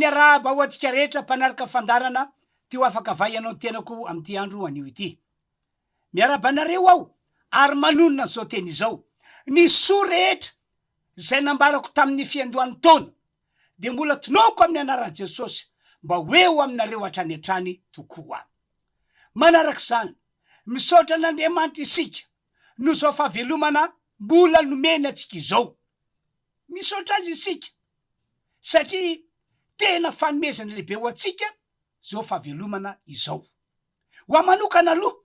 arahaba ho antsika rehetra mpanaraka fandaharana ty ho afaka vay ianao ny tenako amin'ity andro anio ity. Miarahaba anareo aho ary manonona an'izao teny izao, ny soa rehetra izay nambarako tamin'ny fiandohan'ny taona dia mbola tononiko amin'ny anaran'i Jesosy mba ho eo aminareo hatrany hatrany tokoa. Manaraka izany, misaotra an'Andriamanitra isika noho izao fahavelomana mbola nomeny antsika izao. Misaotra Azy isika satria tena fanomezana lehibe ho antsika izao fahavelomana izao. Ho ahy manokana aloha,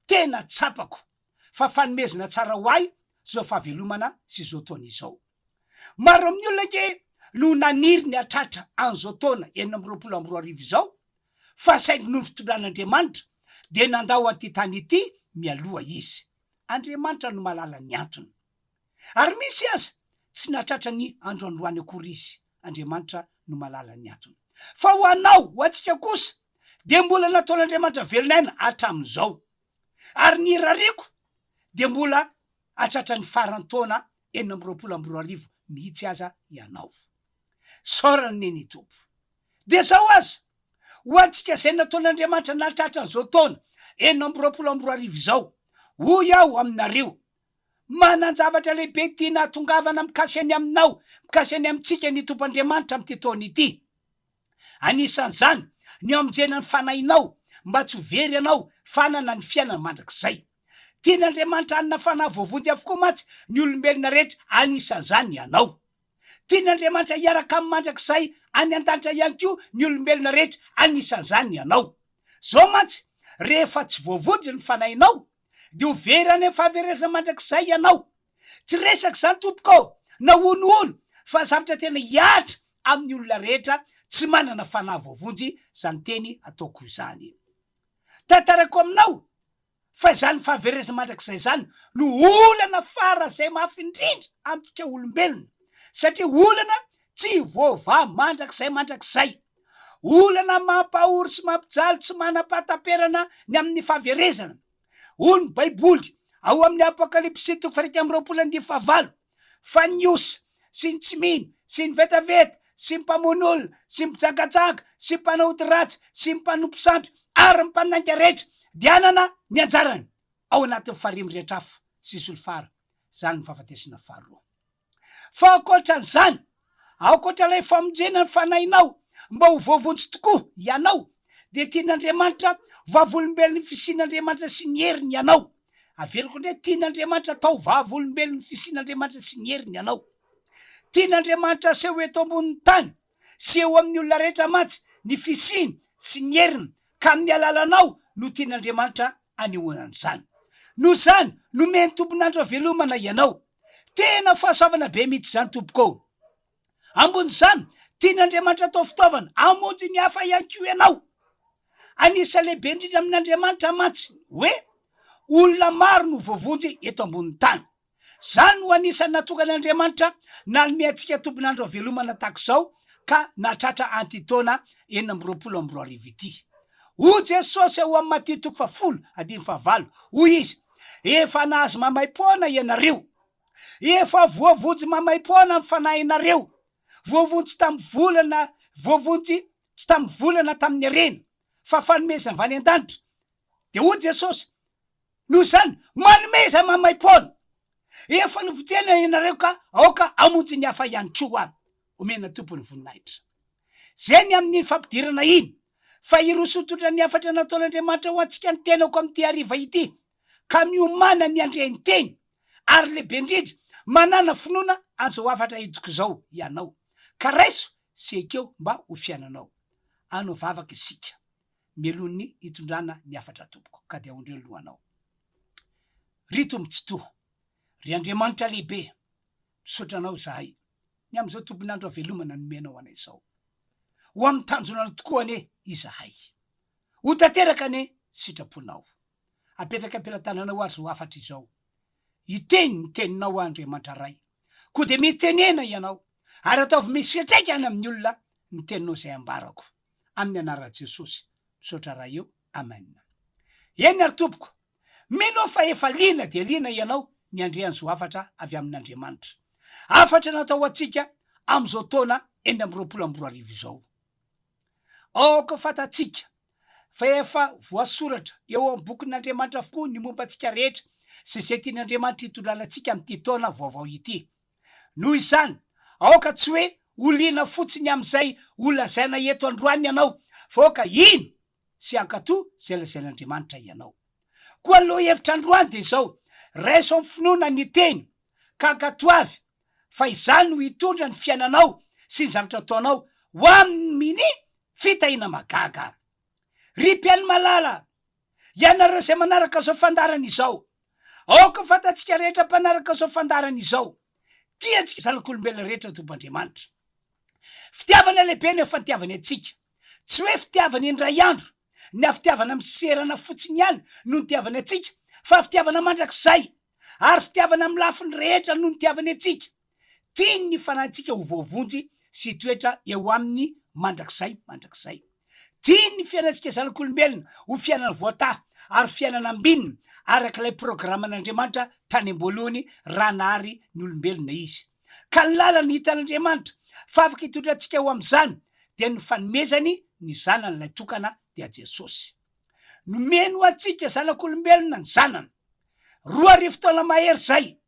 tena tsapako fa fanomezana tsara ho ahy izao fahavelomana sy izao taona izao. Maro amin'ny olona ange no naniry ny hatratra an'izao taona 2026 izao fa saingy noho ny fitondran'Andriamanitra dia nandao an'ity tany ity mialoha izy. Andriamanitra no mahalala ny antony. Ary misy aza tsy nahatratra ny andro androany akory izy, Andriamanitra no mahalala ny antony. Fa ho anao, ho antsika kosa, dia mbola nataon'Andriamanitra velon'aina hatramin'izao. Ary ny irariako dia mbola hahatratra ny faran'ny taona 2026 mihitsy aza ianao. Isaorana anie ny Tompo. Dia izao aza, ho antsika izay nataon'Andriamanitra nahatratra an'izao taona 2026 izao, hoy aho aminareo, Manan-javatra lehibe tiana hahatongavana mikasika ny aminao, mikasika ny amintsika ny Tompo Andriamanitra amin'ity taona ity. Anisan'izany ny hamonjena ny fanahinao mba tsy ho very ianao fa hanana ny fiainana mandrakizay. Tian'Andriamanitra hanana fanahy voavonjy avokoa mantsy ny olombelona rehetra, anisan'izany ianao. Tian'Andriamanitra hiaraka aminy mandrakizay any an-danitra ihany koa ny olombelona rehetra, anisan'izany ianao. Izao mantsy, rehefa tsy voavonjy ny fanahinao, dia ho very any amin'ny fahaverezana mandrakizay ianao. Tsy resaka izany tompoko ô, na honohono, fa zavatra tena hihatra amin'ny olona rehetra tsy manana fanahy voavonjy izany teny ataoko izany. Tantaraiko aminao fa izany fahaverezana mandrakizay izany no olana faran'izay mafy indrindra amintsika olombelona, satria olana tsy voavaha mandrakizay mandrakizay. Olana mampahory sy mampijaly tsy manam-pahataperana ny amin'ny fahaverezana. Hoy ny Baiboly ao amin'ny Apokalypsy toko faha-21 andininy fahavalo, Fa ny osa, sy ny tsy mino, sy ny vetaveta, sy ny mpamono olona, sy ny mpijangajanga, sy ny mpanao ody ratsy, sy ny mpanompo sampy, ary ny mpanainga rehetra, dia hanana ny anjarany ao anatin'ny farihy mirehitra afo sy solifara, izany no fahafatesana faharoa. Fa ankoatra an'izany, ankoatra ilay famonjena ny fanahinao mba ho voavonjy tokoa ianao, dia tian'Andriamanitra vavolombelon'ny fisian'Andriamanitra sy ny heriny ianao. Averiko indray, tian'Andriamanitra atao vavolombelon'ny fisian'Andriamanitra sy ny heriny ianao. Tian'Andriamanitra aseho eto ambonin'ny tany sy eo amin'ny olona rehetra mantsy ny fisiany sy ny heriny, ka amin'ny alalanao no tian'Andriamanitra anehoana an'izany. Noho izany, nomeny tombon'andro havelomana ianao. Tena fahasoavana be mihitsy izany tompoko ô! Ambon'izany, tian'Andriamanitra atao fitaovana hamonjy ny hafa ihany koa ianao. Anisan'ny lehibe indrindra amin'Andriamanitra mantsy ny hoe olona maro no voavonjy eto ambonin'ny tany. Izany no anisan'ny natokan'Andriamanitra nanome antsika tombon'andro havelomana tahaka izao ka nahatratra an'ity taona 2026 ity. Hoy Jesosy ao amin'ny Matio toko fahafolo andininy fahavalo, hoy Izy, Efa nahazo maimaim-poana ianareo. Efa voavonjy maimaim-poana ny fanahinareo. Voavonjy tamin'ny vola na voavonjy tsy tamin'ny vola na tamin'ny harena, fa fanomezana avy any an-danitra. Dia hoy Jesosy, Noho izany, manomeza maimaim-poana. Efa novonjena ianareo ka aoka hamonjy ny hafa ihany koa. Omena Tompo ny voninahitra. Izay ny amin'iny fampidirana iny, fa hiroso hitondra ny hafatra nataon'Andriamanitra ho antsika ny tenako amin'ity hariva ity, ka miomàna ny handre ny teny, ary lehibe indrindra, manàna finoana an'izao hafatra entiko izao ianao, ka raiso sy ekeo mba ho fiainanao. Hanao vavaka isika, mialoha ny hitondrana ny hafatra tompoko, ka dia aondreo ny lohanao. Ry Tompo Tsitoha, ry Andriamanitra lehibe, misaotra Anao izahay, ny amin'izao tombon'andro havelomana nomenao anay izao. Ho amin'ny tanjonanao tokoa anie izahay. Ho tanteraka anie sitraponao. Apetraka am-pelatananao ary izao hafatra izao. Hiteny ny teninao aho Andriamanitra Ray. Koa dia mitenena ianao ary ataovy misy fiantraikany amin'ny olona ny teninao izay ambarako. Amin'ny anaran'i Jesosy. Misaotra Ray o. Amen. Eny ary tompoko. Mino aho fa efa liana dia liana ianao ny handre an'izao hafatra avy amin'Andriamanitra. Hafatra natao ho antsika amin'izao taona 2026 izao. Aoka ho fantatsika fa efa voasoratra eo amin'ny bokin'Andriamanitra avokoa ny momba antsika rehetra sy izay tian'Andriamanitra hitondrana antsika amin'ity taona vaovao ity. Noho izany, aoka tsy hoe ho liana fotsiny amin'izay holazaina eto androany ianao, fa aoka hino sy hankatò izay lazain'Andriamanitra ianao. Koa ny lohahevitra androany dia izao, raiso amin'ny finoana ny teny ka ankatoavy fa izany no hitondra ny fiainanao sy ny zavatra ataonao ho amin'ny fitahiana mahagaga. Ry mpihaino malala, ianareo izay manaraka izao fandaharana izao, aoka ho fantatsika rehetra mpanaraka izao fandaharana izao, tia antsika zanak'olombelona rehetra ny Tompo Andriamanitra. Fitiavana lehibe no efa nitiavany antsika. Tsy hoe fitiavana indray andro, na fitiavana miserana fotsiny ihany no nitiavany antsika, fa fitiavana mandrakizay, ary fitiavana amin'ny lafiny rehetra no nitiavany antsika. Tiany ny fanahintsika ho voavonjy sy hitoetra eo aminy mandrakizay mandrakizay. Tiany ny fiainantsika zanak'olombelona ho fiainana voatahy ary fiainana ambinina araka ilay programan'Andriamanitra tany am-boalohany raha nahary ny olombelona Izy. Ka ny lalana hitan'Andriamanitra fa afaka hitondra antsika ho amin'izany dia ny fanomezany ny Zanany ilay tokana dia Jesosy. Nomeny ho antsika zanak'olombelona ny Zanany. 2000 taona mahery izay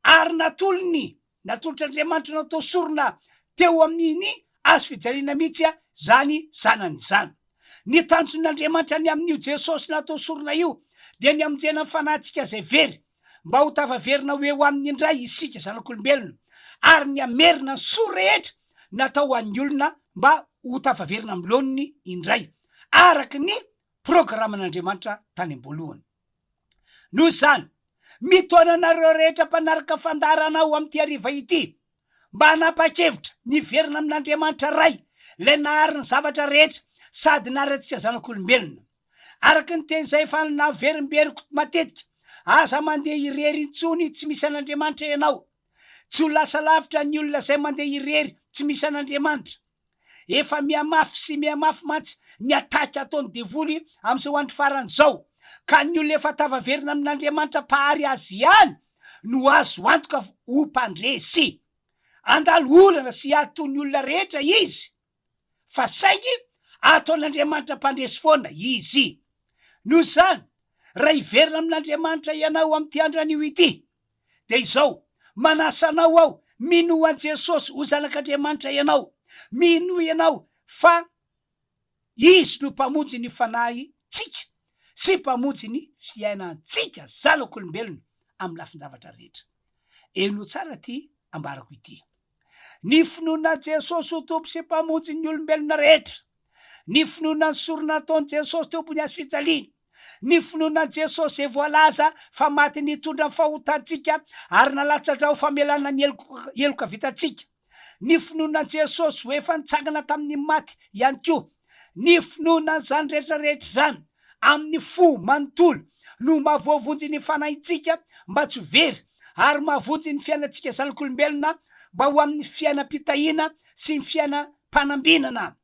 ary natolony, natolotr'Andriamanitra natao sorona teo amin'ny hazo fijaliana mihitsy izany Zanany izany. Ny tanjon'Andriamanitra ny amin'io Jesosy natao sorona io dia ny hamonjena ny fanahintsika izay very, mba ho tafaverina ho eo aminy indray isika zanak'olombelona, ary ny hamerina ny soa rehetra natao ho an'ny olona mba ho tafaverina amin'ny laoniny indray, araka ny programan'Andriamanitra tany am-boalohany. Noho izany, mitaona anareo rehetra mpanaraka fandaharana aho amin'ity hariva ity, mba hanapa-kevitra ny hiverina amin'Andriamanitra Ray, ilay nahary ny zavatra rehetra sady nahary antsika zanak'olombelona. Araka ny teny izay efa naverimberiko matetika, aza mandeha irery intsony tsy misy an'Andriamanitra ianao. Tsy ho lasa lavitra ny olona izay mandeha irery tsy misy an'Andriamanitra. Efa mihamafy sy mihamafy mantsy ny attaque ataon'ny devoly amin'izao andro farany izao, ka ny olona efa tafaverina amin'Andriamanitra Mpahary azy ihany no azo antoka ho mpandresy. Handalo olana sy ady toy ny olona rehetra izy, fa saingy ataon'Andriamanitra mpandresy foana izy. Noho izany, raha hiverina amin'Andriamanitra ianao amin'ity andro anio ity, dia izao, manasa anao aho, minoa an'i Jesosy ho Zanak'Andriamanitra ianao, minoa ianao fa Izy no Mpamonjy ny fanahintsika sy Mpamonjy ny fiainantsika zanak'olombelona amin'ny lafin-javatra rehetra. Henoy tsara ity ambarako ity. Ny finoana an'i Jesosy ho Tompo sy Mpamonjy ny olombelona rehetra, ny finoana ny sorona nataon'i Jesosy teo ambony hazo fijaliana, Ny finoana an'i Jesosy izay voalaza fa maty nitondra ny fahotantsika ary nalatsa-dra ho famelana ny heloka vitantsika. Ny finoana an'i Jesosy ho efa nitsangana tamin'ny maty ihany koa. Ny finoana an'izany rehetra rehetra izany amin'ny fo manontolo no mahavoavonjy ny fanahintsika mba tsy ho very ary mahavonjy ny fiainantsika zanak'olombelona mba ho amin'ny fiainam-pitahiana sy ny fiainam-panambinana.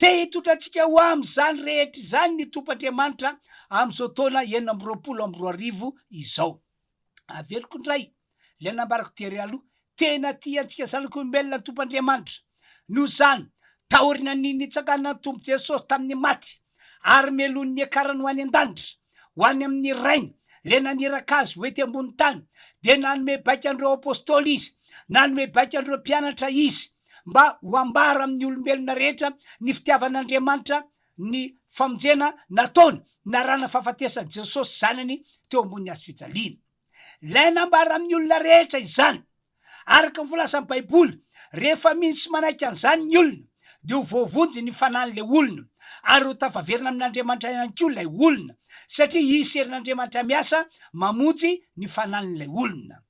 Te hitondra antsika ho amin'izany rehetra izany ny Tompo Andriamanitra amin'izao taona 2026 izao. Averiko indray ilay nambarako tery aloha, tena tia antsika zanak'olombelona ny Tompo Andriamanitra. Noho izany, taorian'ny nitsanganan'ny Tompo Jesosy tamin'ny maty ary melohin'ny niakarany ho any an-danitra, ho any amin'ny Rainy, ilay naniraka Azy ho ety ambony tany, dia nanome baiko an'ireo Apostoly Izy, nanome baiko an'ireo mpianatra Izy, mba ho ambara amin'ny olombelona rehetra ny fitiavan'Andriamanitra ny famonjena nataony narahana fahafatesan'i Jesosy Zanany teo ambonin'ny hazo fijaliana. Ilay nambara amin'ny olona rehetra izany. Araka ny voalazan'ny Baiboly, rehefa mino sy manaiky an'izany ny olona, dia ho voavonjy ny fanahin'ilay olona, ary ho tafaverina amin'Andriamanitra ihany koa ilay olona, satria hisy herin'Andriamanitra miasa mamonjy ny fanahin'ilay olona.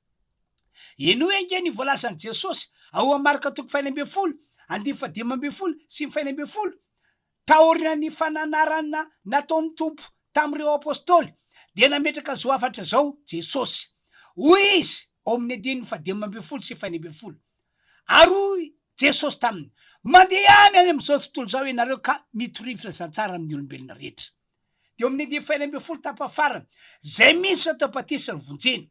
Henoy ange ny voalazan'i Jesosy ao amin'ny Marka toko fahenina ambin'ny folo, andininy fahadimy ambin'ny folo sy ny fahenina ambin'ny folo, Taorian'ny fananarana nataon'ny Tompo tamin'ireo Apostoly, dia nametraka izao hafatra izao Jesosy. Hoy Izy ao amin'ny andininy fahadimy ambin'ny folo sy fahenina ambin'ny folo, Ary hoy Jesosy taminy, Mandehana any amin'izao tontolo izao ianareo ka mitoria ny filazantsara amin'ny olombelona rehetra. Dia eo amin'ny andininy fahenina ambin'ny folo tapany farany, Izay mino sy atao batisa no vonjena,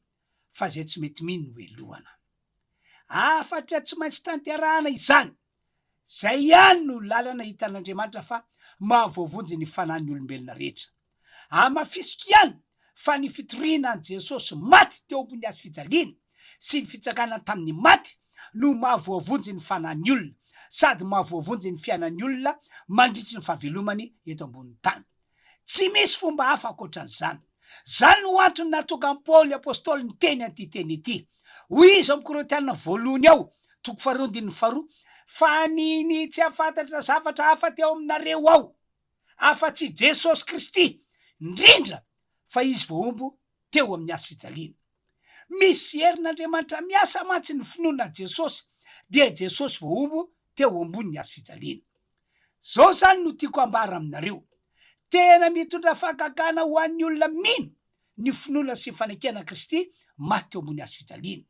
fa izay tsy mety mino no helohana. Hafatra tsy maintsy tanterahana izany. Izay ihany no lalana hitan'Andriamanitra fa mahavoavonjy ny fanahin'ny olombelona rehetra. Hamafisiko ihany fa ny fitoriana an'i Jesosy maty teo ambony hazo fijaliana sy ny fitsanganany tamin'ny maty no mahavoavonjy ny fanahin'ny olona sady mahavoavonjy ny fiainan'ny olona mandritry ny fahavelomany eto ambonin'ny tany. Tsy misy fomba hafa ankoatran'izany. Izany no antony nahatonga an'i Paoly apostoly niteny an'ity teny ity. Hoy izy ao amin'ny Korintiana voalohany ao, toko faharoa andininy faharoa, Fa ny ny tsy hahafantatra zavatra hafa teo aminareo aho, afa-tsy i Jesosy Kristy, indrindra fa Izy voahombo teo amin'ny hazo fijaliana. Misy herin'Andriamanitra miasa mantsy ny finoana an'i Jesosy, dia Jesosy voahombo teo ambonin'ny hazo fijaliana. Zao zany no tiako ambara aminareo, tena mitondra fahagagana ho an'ny olona mino ny finoana sy fanekena an'i Kristy maty teo ambony hazo fijaliana.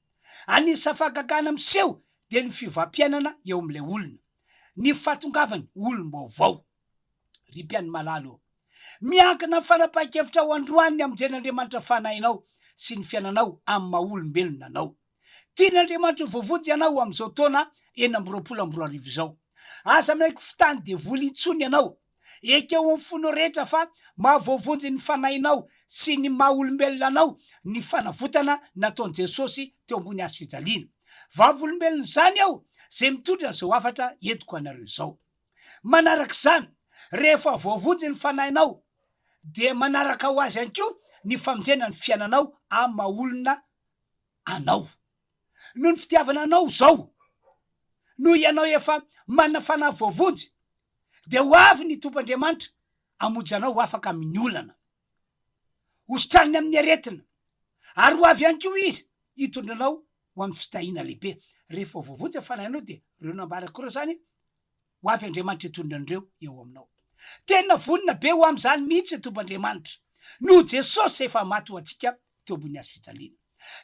Anisan'ny fahagagana miseho dia ny fiovam-piainana eo amin'ilay olona, ny fahatongavany ho olom-baovao. Ry mpihaino malala ô, miankina amin'ny fanapahan-kevitrao androany ny hamonjen'Andriamanitra fanahinao sy ny fiainanao amin'ny maha olombelona anao. Tian'Andriamanitra ho voavonjy ianao amin'izao taona 2026 izao. Aza manaiky fitahan'ny devoly intsony ianao. Ekeo amin'ny fonao rehetra fa mahavoavonjy ny fanahinao sy ny maha olombelona anao ny fanavotana nataon'i Jesosy teo ambony hazo fijaliana. Vavolombelon'izany aho izay mitondra an'izao hafatra entiko anareo izao. Manaraka izany, rehefa voavonjy ny fanahinao dia manaraka ho azy ihany koa ny famonjena ny fiainanao amin'ny maha olona anao. Noho ny fitiavana anao izao, noho ianao efa manana fanahy voavonjy, dia ho avy ny Tompo Andriamanitra hamonjy anao ho afaka amin'ny olana, ho sitraniny amin'ny aretina, ary ho avy ihany koa Izy hitondra anao ho amin'ny fitahiana lehibe. Rehefa voavonjy ny fanahinao dia ireo nambarako ireo izany Ho avy Andriamanitra hitondra an'ireo eo aminao. Tena vonona be ho amin'izany mihitsy ny Tompo Andriamanitra, noho Jesosy efa maty ho antsika teo ambony hazo fijaliana.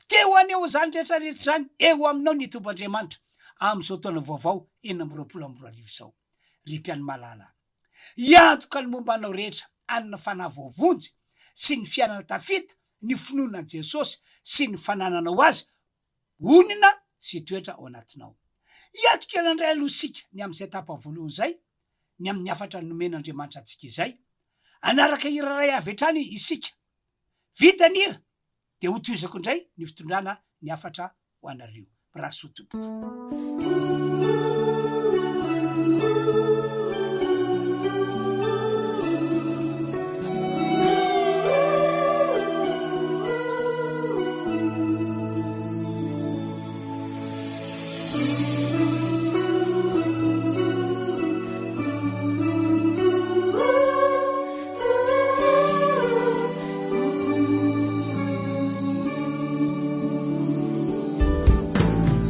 Te ho haneho izany rehetra rehetra izany eo aminao ny Tompo Andriamanitra amin'izao taona vaovao 2026 izao. Ry mpihaino malala, hiantoka ny momba anao rehetra hanana fanahy voavonjy sy ny fiainana tafita ny finoana an'i Jesosy sy ny fanananao Azy honina sy hitoetra ao anatinao. Hiato kely indray aloha isika ny amin'izay tapany voalohany izay, ny amin'ny hafatra nomen'Andriamanitra antsika izay. Hanaraka hira iray avy hatrany isika. Vita ny hira dia hotohizako indray ny fitondrana ny hafatra ho anareo. Mirary soa tompoko.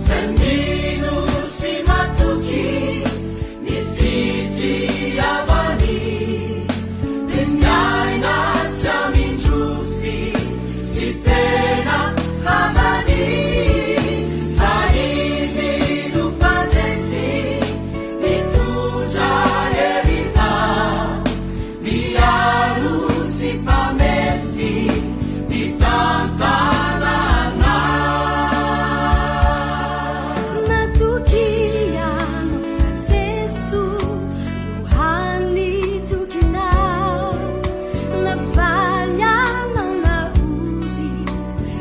Zay mino sy matoky ny fitiavany dia miaina tsy amin-drofy sy tena havany fa izy no mpandresy mitondra hery vao miaro sy mpamefy mitantana anay. Matoky ianao fa Jeso no hany tokinao, na faly ianao na ory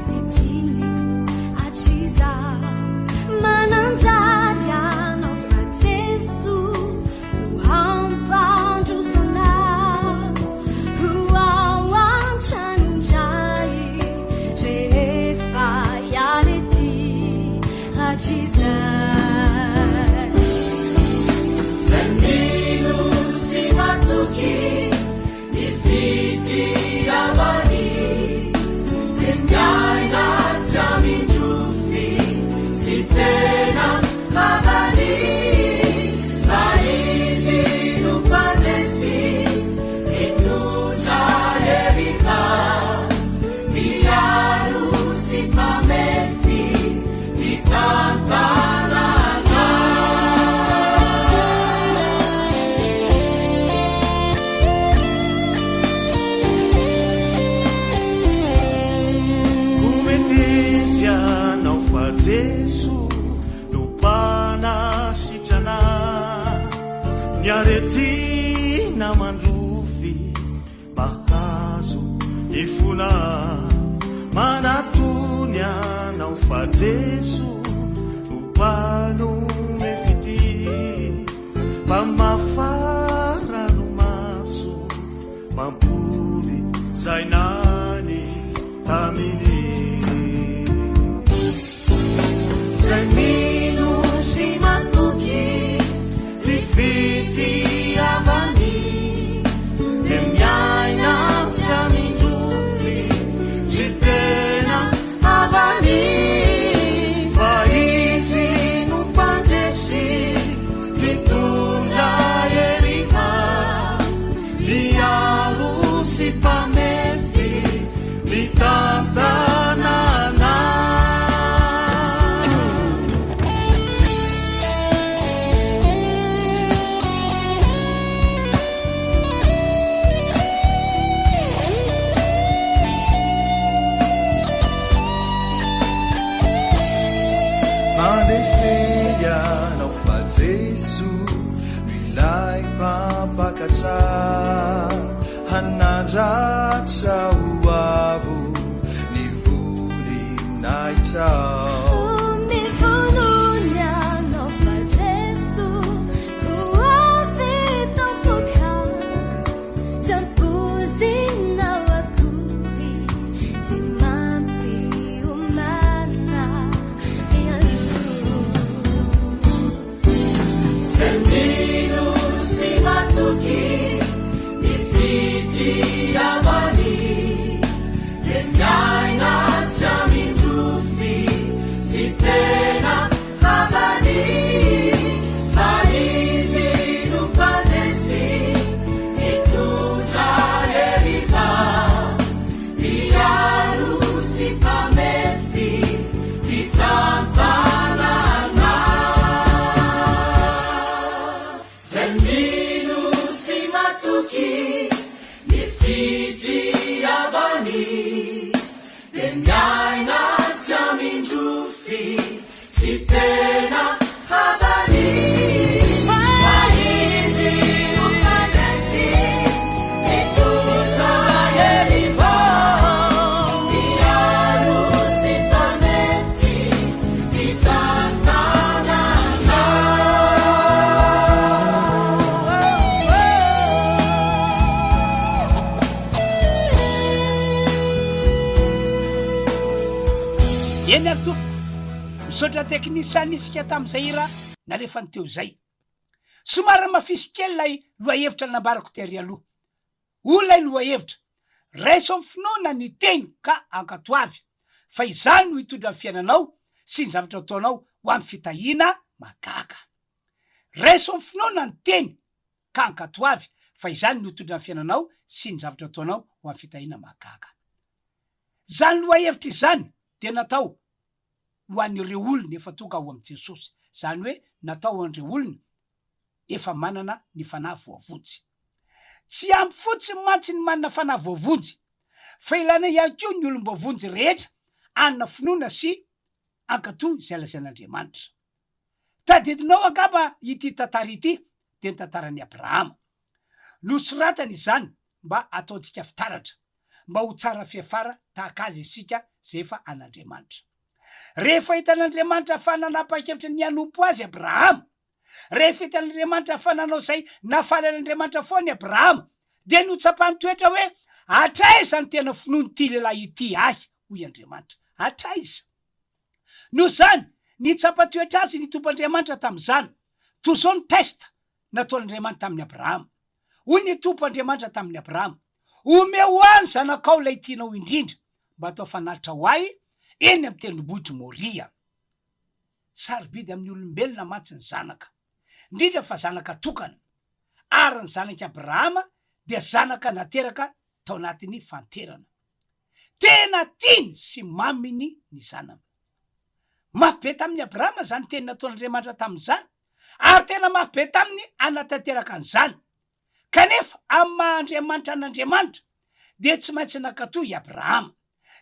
dia tiany hatrizao. Manan-jary ianao fa Jeso no hampandroso anao ho ao an-tranon-dRay rehefa hiala ety hatrizay. Zay mino sy matoky ny fitiavany dia miaina tsy amin-drofy sy tena havany fa izy no mpandresy mitondra hery vao miaro sy mpamefy mitantana anay. Kometeza ianao fa Jeso no mpanasitrana ny aretina manahirana. Jeso no mpanome fitia, mpamafa ranomaso, mampoly zay nany taminy. Zay mino sy matoky ry fitiavany, dia miaina tsy amin-drofy, tsy tena havany, fa izy no mpandresy, mitondra heriva, miaro sy mpamefy, mitantana anay. Mandefe ianao fa Jeso no ilay mpampakatra, hanandratra ho avo ny voninahitrao. Mivonona ianao fa Jeso ho avy tampoka, tsy ampoizinao akory, tsy mampiomana mialoha. Zay mino sy matoky ny fitiavany, dia miaina tsy amin-drofy, sy tena havany, fa izy no mpandresy, mitondra heriva, miaro sy mpamefy, mitantana anay. Zay mino sy matoky ny fitiavany, dia miaina tsy amin-drofy, sy tena havany, fa izy no mpandresy, mitondra heriva, miaro sy mpamefy, mitantana anay. Eny ary tompoko, misaotra teknisiana isika tamin'izay hira nalefany teo izay. Somary hamafisiko kely ilay lohahevitra nambarako tery aloha. Hoy ilay lohahevitra, Raiso amin'ny finoana ny teniko ka ankatoavy, fa izany no hitondra ny fiainanao sy ny zavatra ataonao ho amin'ny fitahiana mahagaga. Raiso amin'ny finoana ny teny ka ankatoavy, fa izany no hitondra ny fiainanao sy ny zavatra ataonao ho amin'ny fitahiana mahagaga. Izany lohahevitra izany dia natao ho an'ireo olona efa tonga ao amin'i Jesosy, izany hoe natao ho an'ireo olona efa manana ny fanahy voavonjy. Tsy ampy fotsiny mantsy ny manana fanahy voavonjy, fa ilaina ihany koa ny olom-boavonjy rehetra hanana finoana sy hankatò izay lazain'Andriamanitra. Tadidinao angamba ity tantara ity, dia ny tantaran'i Abrahama. Nosoratany izany mba hataontsika fitaratra, mba ho tsara fiafara tahaka azy isika izay efa an'Andriamanitra. Rehefa hitan'Andriamanitra fa nanapa-kevitra ny hanompo azy Abrahama, Rehefa hitan'Andriamanitra fa nanao izay nahafaly an'Andriamanitra foana i Abrahama, dia notsapany toetra hoe, Hatraiza ny tena finoan'ity lehilahy ity ahy? hoy Andriamanitra. Hatraiza? Noho izany, nitsapa toetra azy ny Tompo Andriamanitra tamin'izany. Toy izao ny test nataon'Andriamanitra tamin'i Abrahama. Hoy ny Tompo Andriamanitra tamin'i Abrahama, Omeo ahy ny zanakao ilay tianao indrindra, mba hatao fanatitra ho ahy eny amin'ny tendrombohitr'i Moria. Sarobidy amin'ny olombelona mantsy ny zanaka, indrindra fa zanaka tokana, ary ny zanak'i Abrahama dia zanaka nateraka tao anatin'ny fahanterana. Tena tiany sy maminy ny zanany. Mafy be tamin'i Abrahama izany teny nataon'Andriamanitra taminy izany, ary tena mafy be taminy hanatanteraka an'izany. Kanefa, amin'ny maha Andriamanitra an'Andriamanitra, dia tsy maintsy nankatò i Abrahama.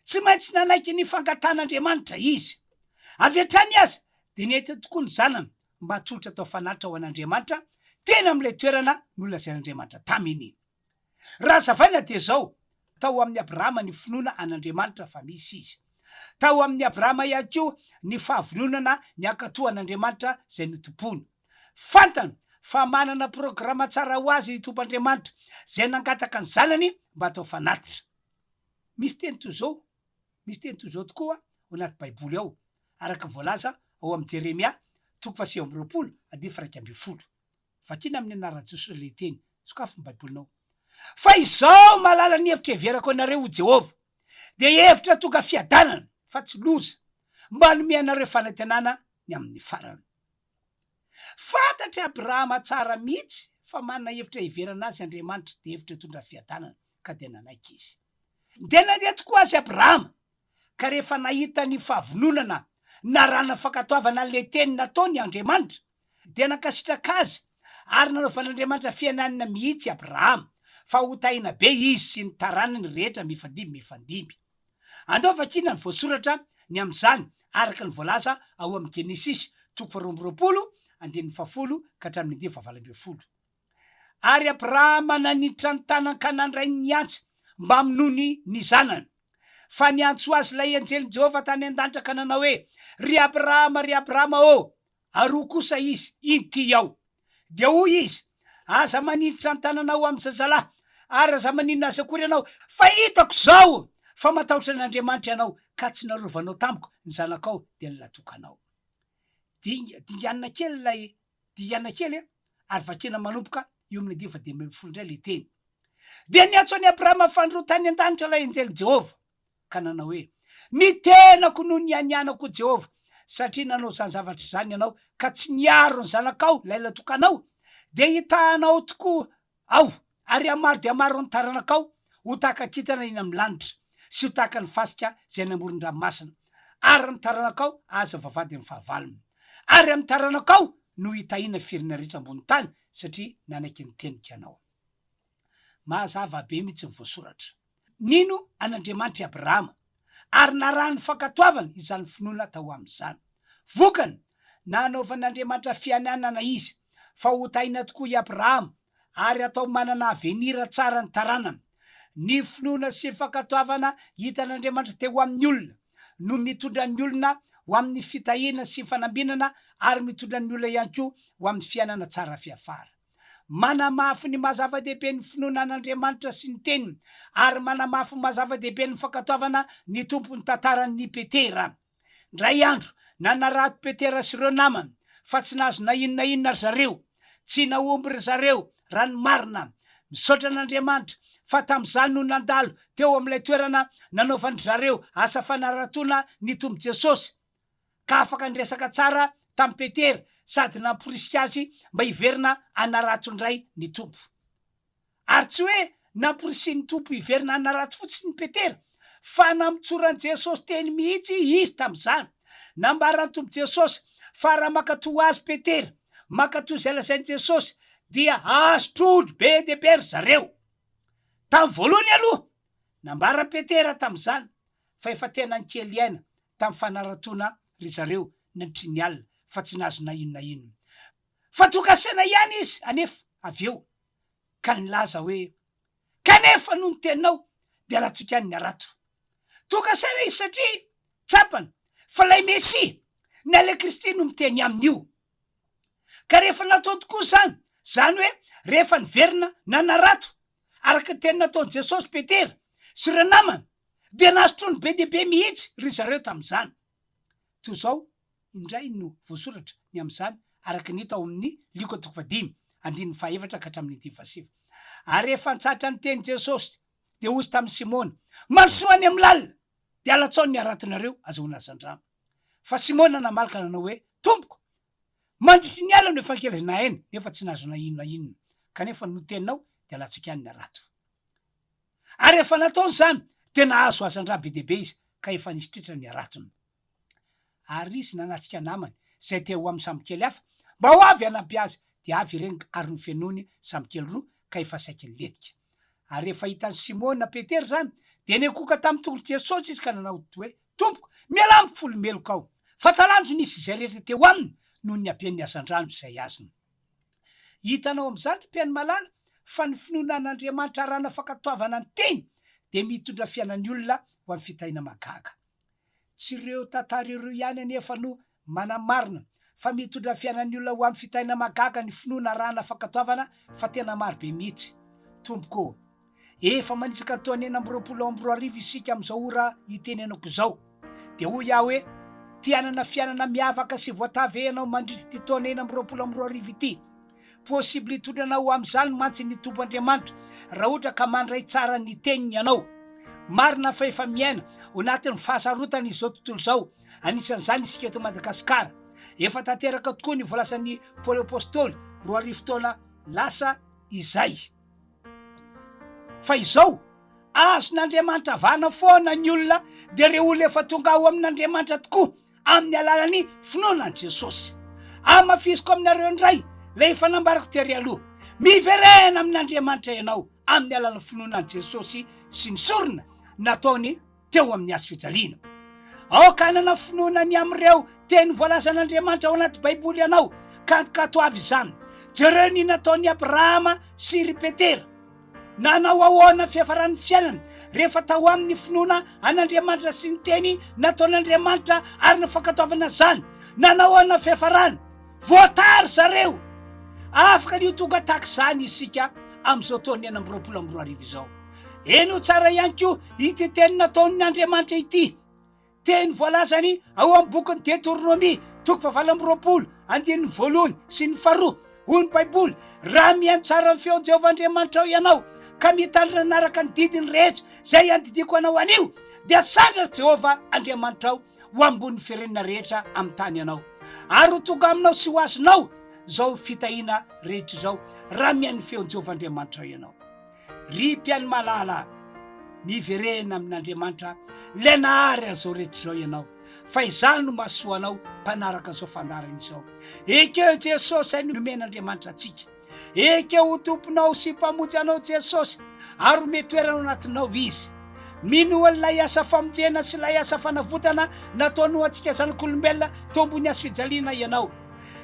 Tsy maintsy nanaiky ny fangatahan'Andriamanitra izy. Avy hatrany aza, dia nety tokoa ny zanany mba hatolotra atao fanatitra ho an'Andriamanitra teny amin'ilay toerana nolazain'Andriamanitra taminy. Raha hazavaina dia izao, tao amin'i Abrahama ny finoana an'Andriamanitra fa misy izy. Tao amin'i Abrahama ihany koa ny fahavononana ny hankatò an'Andriamanitra izay notompoiny. Fantany fa manana programa tsara ho azy ny Tompo Andriamanitra izay nangataka ny Zanany mba hatao fanatitra. Misy teny toy izao, misy teny toy izao tokoa ao anaty Baiboly ao, araka ny voalaza ao amin'ny Jeremia toko faha29 andininy faha-11. Vakina amin'ny anaran'i Jesosy ilay teny. Sokafy ny Baibolinao. Fa izao mahalala ny hevitra heverako anareo, hoy Jehovah, dia hevitra tonga fiadanana, fa tsy loza, mba hanome anareo fanantenana ny amin'ny farany. Fantatr'i Abrahama tsara mihitsy fa manana hevitra heverana azy Andriamanitra, dia hevitra hitondra fiadanana, ka dia nanaiky izy. Dia nandeha tokoa azy Abrahama, ka rehefa nahita ny fahavononana narahana fankatoavana an'ilay teny nataony Andriamanitra, dia nankasitraka azy ary nanaovan'Andriamanitra fiainanana mihitsy Abrahama, fa hotahina be izy sy ny taranany rehetra mifandimby mifandimby. Andao vakiana ny voasoratra ny amin'izany araka ny voalaza ao amin'ny Genesisy toko faharoa amby roapolo andininy fahafolo ka hatramin'ny andininy fahavalo ambin'ny folo. Ary Abrahama naniditra ny tanany ka nandray ny antsy mba hamonoany ny zanany. Fa niantso azy ilay anjelin'i Jehovah tany an-danitra ka nanao hoe, Ry Abrahama, ry Abrahama ô! Ary hoy kosa izy, Inty aho. Dia hoy izy, Aza maniditra ny tananao amin'ny zazalahy, ary aza maninona azy akory ianao, fa hitako izao fa matahotra an'Andriamanitra ianao, ka tsy narovanao tamiko ny zanakao, dia ny latokanao. Dinga, dinganina kely ilay Dingana kely ary vakina manomboka eo amin'ny andininy faha-15 indray ilay teny. Dia niantso an'i Abrahama fanindroa tany an-danitra ilay anjelin'i Jehovah, ka nanao hoe, Ny tenako no nianianako, hoy Jehovah, satria nanao izany zavatra izany ianao, ka tsy niaro ny zanakao, ilay latokanao, dia hitahanao tokoa Aho, ary hamaro dia hamaro ny taranakao ho tahaka kintana eny amin'ny lanitra, sy ho tahaka ny fasika izay any amoron-dranomasina, ary ny taranakao aza vavahadin'ny fahavalony. Ary amin'ny taranakao no hitahiana ny firenena rehetra ambony tany, satria nanaiky ny teniko ianao. Mazava be mihitsy ny voasoratra. Nino an'Andriamanitra i Abrahama, ary narahiny fankatoavana izany finoana tao aminy izany. Vokany, nanaovan'Andriamanitra fianianana izy fa hotahiana tokoa i Abrahama ary hatao manana avenir tsara ny taranany. Ny finoana sy fankatoavana hitan'Andriamanitra teo amin'ny olona no mitondra ny olona ho amin'ny fitahiana sy fanambinana ary mitondra ny olona ihany koa ho amin'ny fiainana tsara fiafara. Manamafy ny maha zava-dehibe ny finoana an'Andriamanitra sy ny Teniny, ary manamafy ny maha zava-dehibe ny fankatoavana ny Tompo ny tantaran'i Petera. Indray andro, nanarato Petera sy ireo namany, fa tsy nahazo na inona na inona ry zareo. Tsy nahomby ry zareo, raha ny marina. Misaotra an'Andriamanitra fa tamin'izany no nandalo teo amin'ilay toerana nanaovan-dry zareo asa fanaratoana ny Tompo Jesosy. ka afaka niresaka tsara tamin'i Petera sady namporisika azy mba hiverina hanarato indray ny Tompo. Ary tsy hoe namporisihin'ny Tompo hiverina hanarato fotsiny i Petera, fa namotsoran'i Jesosy teny mihitsy izy tamin'izany. Nambaran'ny Tompo Jesosy fa raha mankatò azy Petera, mankatò izay lazain'i Jesosy, dia hahazo trondro be dia be ry zareo. Tamin'ny voalohany aloha, nambaran'i Petera tamin'izany fa efa tena nikely aina tamin'ny fanaratoana ry zareo nandritry ny alina fa tsy nahazo na inona na inona. Fa tonga saina ihany izy anefa avy eo ka nilaza hoe, Kanefa noho ny teninao dia alatsoiko ihany ny harato. Tonga saina izy satria tsapany fa ilay Mesia na ilay Kristy no miteny aminy io. Ka rehefa natao tokoa izany, izany hoe rehefa niverina nanarato araka ny teny nataon'i Jesosy Petera sy ireo namany dia nahazo trondro be dia be mihitsy ry zareo tamin'izany. Toy izao indray no voasoratra ny amin'izany araka ny hita ao amin'ny Lioka toko fahadimy, andininy fahaefatra ka hatramin'ny andininy fahasivy. Ary rehefa nitsahatra niteny Jesosy, dia hoy Izy tamin'i Simona, Mandrosoa any amin'ny lalina, dia alatsao ny haratonareo azahoana hazandrano. Fa Simona namaly ka nanao hoe, Tompoko, mandritry ny alina no efa nikelezana aina, nefa tsy nahazo na inona na inona, kanefa noho ny teninao dia alatsako ihany ny harato. Ary rehefa nataony izany, dia nahazo hazan-drà be dia be izy, ka efa nisy tritra ny haratony. Ary izy nanatrika namany, izay te ho amin'ny sambokely hafa, mba ho avy hanampy azy, dia avy ireny ary nofenoiny sambokely roa, ka efa saiky nilentika. Ary rehefa hitan'i Simona Petera izany, dia nikohoka tamin'ny tongotr'i Jesosy izy ka nanao hoe, Tompoko, mialà amiko folo meloka aho. Fa talanjona izy sy izay rehetra teo aminy noho ny haben'ny hazandrano izay azony. Hitanao amin'izany ry mpihaino malala fa ny finoana an'Andriamanitra arahana fankatoavana ny teny dia mitondra fiainan'ny olona ho amin'ny fitahiana mahagaga. Tsy ireo tantara ireo ihany anefa no manamarina fa mitondra fiainan'ny olona ho amin'ny fitahiana mahagaga ny finoana arahana fankatoavana fa tena maro be mihitsy. Tompoko ô! Efa manitsaka ny taona 2026 isika amin'izao ora itenenako izao. Dia hoy aho hoe, Te hanana fiainana miavaka sy voatahy ve ianao mandritra ity taona 2026 ity? Possible hitondra anao ho amin'izany mantsy ny Tompo Andriamanitra raha ohatra ka mandray tsara ny teniny ianao. Marina fa efa miaina ao anatin'ny fahasarotana izao tontolo izao, anisan'izany isika eto Madagasikara. Efa tanteraka tokoa ny voalazan'i Paoly Apostoly 2000 taona lasa izay. Fa izao, azon'Andriamanitra avahana foana ny olona dia ireo olona efa tonga ao amin'Andriamanitra tokoa amin'ny alalan'ny finoana an'i Jesosy. Hamafisiko aminareo indray ilay efa nambarako tery aloha, miverena amin'Andriamanitra ianao amin'ny alalan'ny finoana an'i Jesosy sy ny sorona nataony teo amin'ny hazo fijaliana. Aoka hanana finoana ny amin'ireo teny voalazan'Andriamanitra ao anaty Baiboly ianao, ka ankatoavy izany. Jereo ny nataon'i Abrahama sy ry Petera. Nanao ahoana ny fiafaran'ny fiainany rehefa tao aminy ny finoana an'Andriamanitra sy ny teny nataon'Andriamanitra ary ny fankatoavana izany? Nanao ahoana ny fiafarany? Voatary zareo! Afaka ny ho tonga tahaka izany isika amin'izao taona 2026 izao. Heno tsara ihany koa ity teny nataon'ny Andriamanitra ity. Teny voalazany ao amin'ny bokin'ny Deoteronomia, toko fahavalo amby 20, andininy voalohany sy ny faharoa. Hoy ny Baiboly, Raha mihaino tsara ny feon'i Jehovah Andriamanitrao ianao, ka mitandrina hanaraka ny didiny rehetra izay andidiako anao anio, dia sandratr'i Jehovah Andriamanitrao ho ambonin'ny firenena rehetra amin'ny tany ianao. Ary ho tonga aminao sy ho azonao izao fitahiana rehetra izao, raha mihaino ny feon'i Jehovah Andriamanitrao ianao. Ry mpihaino malala, miverena amin'Andriamanitra ilay nahary an'izao rehetra izao ianao, fa izaho no mahasoa anao mpanaraka an'izao fandaharana izao. Ekeo Jesosy izay nomen'Andriamanitra antsika. Ekeo ho Tomponao sy Mpamonjy anao Jesosy ary omeo toerana ao anatinao Izy. Minoa ilay asa famonjena sy ilay asa fanavotana nataony ho antsika zanak'olombelona teo ambony hazo fijaliana ianao.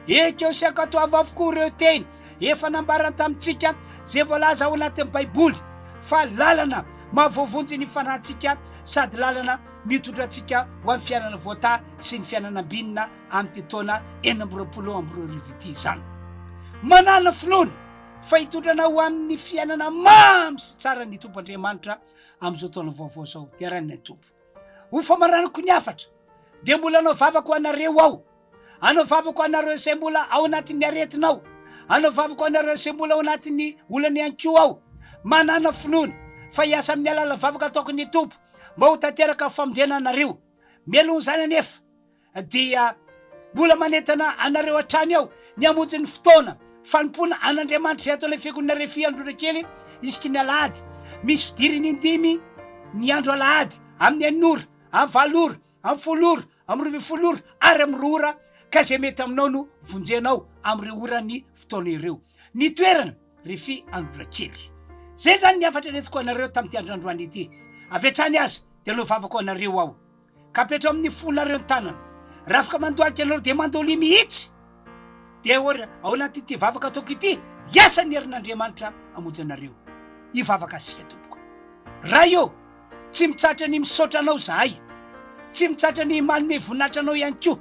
Ekeo sy ankatoavo avokoa ireo teny Efa nambarany tamintsika izay voalaza ao anatin'ny Baiboly fa lalana mahavoavonjy ny fanahintsika sady lalana mitondra antsika ho amin'ny fiainana voatahy sy ny fiainana ambinina amin'ity taona 2026 ity izany. Manàna finoana fa hitondra anao ho amin'ny fiainana mamy sy tsara ny Tompo Andriamanitra amin'izao taona vaovao izao. Deraina ny Tompo. Ho famaranako ny hafatra dia mbola hanao vavaka ho anareo aho. Hanao vavaka ho anareo izay mbola ao anatin'ny aretina aho. Hanao vavaka ho anareo izay mbola ao anatin'ny olana ihany koa aho. Manàna finoana fa hiasa amin'ny alalan'ny vavaka ataoko ny Tompo mba ho tanteraka ny famonjena anareo. Mialohan'izany anefa dia mbola manentana anareo hatrany aho ny hamonjy ny fotoana fanompoana an'Andriamanitra izay ataon'ilay fiangonana Refi Androndrakely isaky ny alahady. Misy fidirana indimy ny andro alahady amin'ny enina ora, amin'ny valo ora, Amin'ny folo ora, amin'ny 12 ora ary amin'ny roa ora ka izay mety aminao no vonjenao amin'ireo oran'ny fotoana ireo. Ny toerana, Refi Androndrakely. Izay izany ny hafatra nentiko anareo tamin'ity andro androany ity. Avy hatrany aza dia hanao vavaka ho anareo aho. Ka apetraho amin'ny fonareo ny tanana. Raha afaka mandohalika ianareo dia mandolia mihitsy. Dia ao anatin'ity vavaka ataoko ity, hiasa ny herin'Andriamanitra hamonjy anareo. Hivavaka isika tompoko. Ray ô! Tsy mitsahatra ny misaotra Anao izahay. Tsy mitsahatra ny manome voninahitra Anao ihany koa,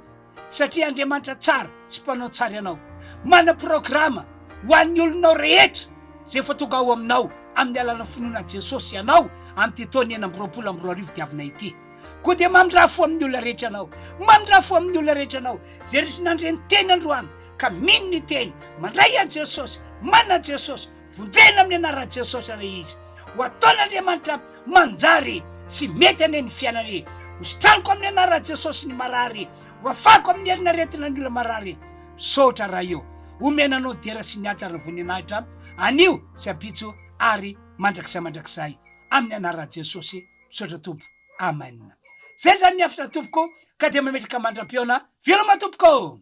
satria Andriamanitra tsara sy mpanao tsara Ianao. Manana programa ho an'ny olonao rehetra izay efa tonga ao Aminao amin'ny alalan'ny finoana an'i Jesosy Ianao amin'ity taona 2026 diavina ity. Koa dia mamindrà fo amin'ny olona rehetra Ianao. Mamindrà fo amin'ny olona rehetra Ianao izay rehetra nandre ny teny androany ka mino ny teny, mandray an'i Jesosy, manana an'i Jesosy, Vonjena amin'ny anaran'i Jesosy anie izy. Ho ataon'Andriamanitra manjary sy mety anie ny fiainany. Ho sitraniko amin'ny anaran'i Jesosy ny marary. Ho afako amin'ny herin'aretina ny olona marary. Misaotra Ray o. Omena Anao ny dera sy ny haja ary ny voninahitra anio sy ampitso ary mandrakizay mandrakizay. Amin'ny anaran'i Jesosy. Misaotra Tompo. Amen. Zay zany ny hafatra tompoko ka dia mametraka mandra-pihaona. Veloma tompoko!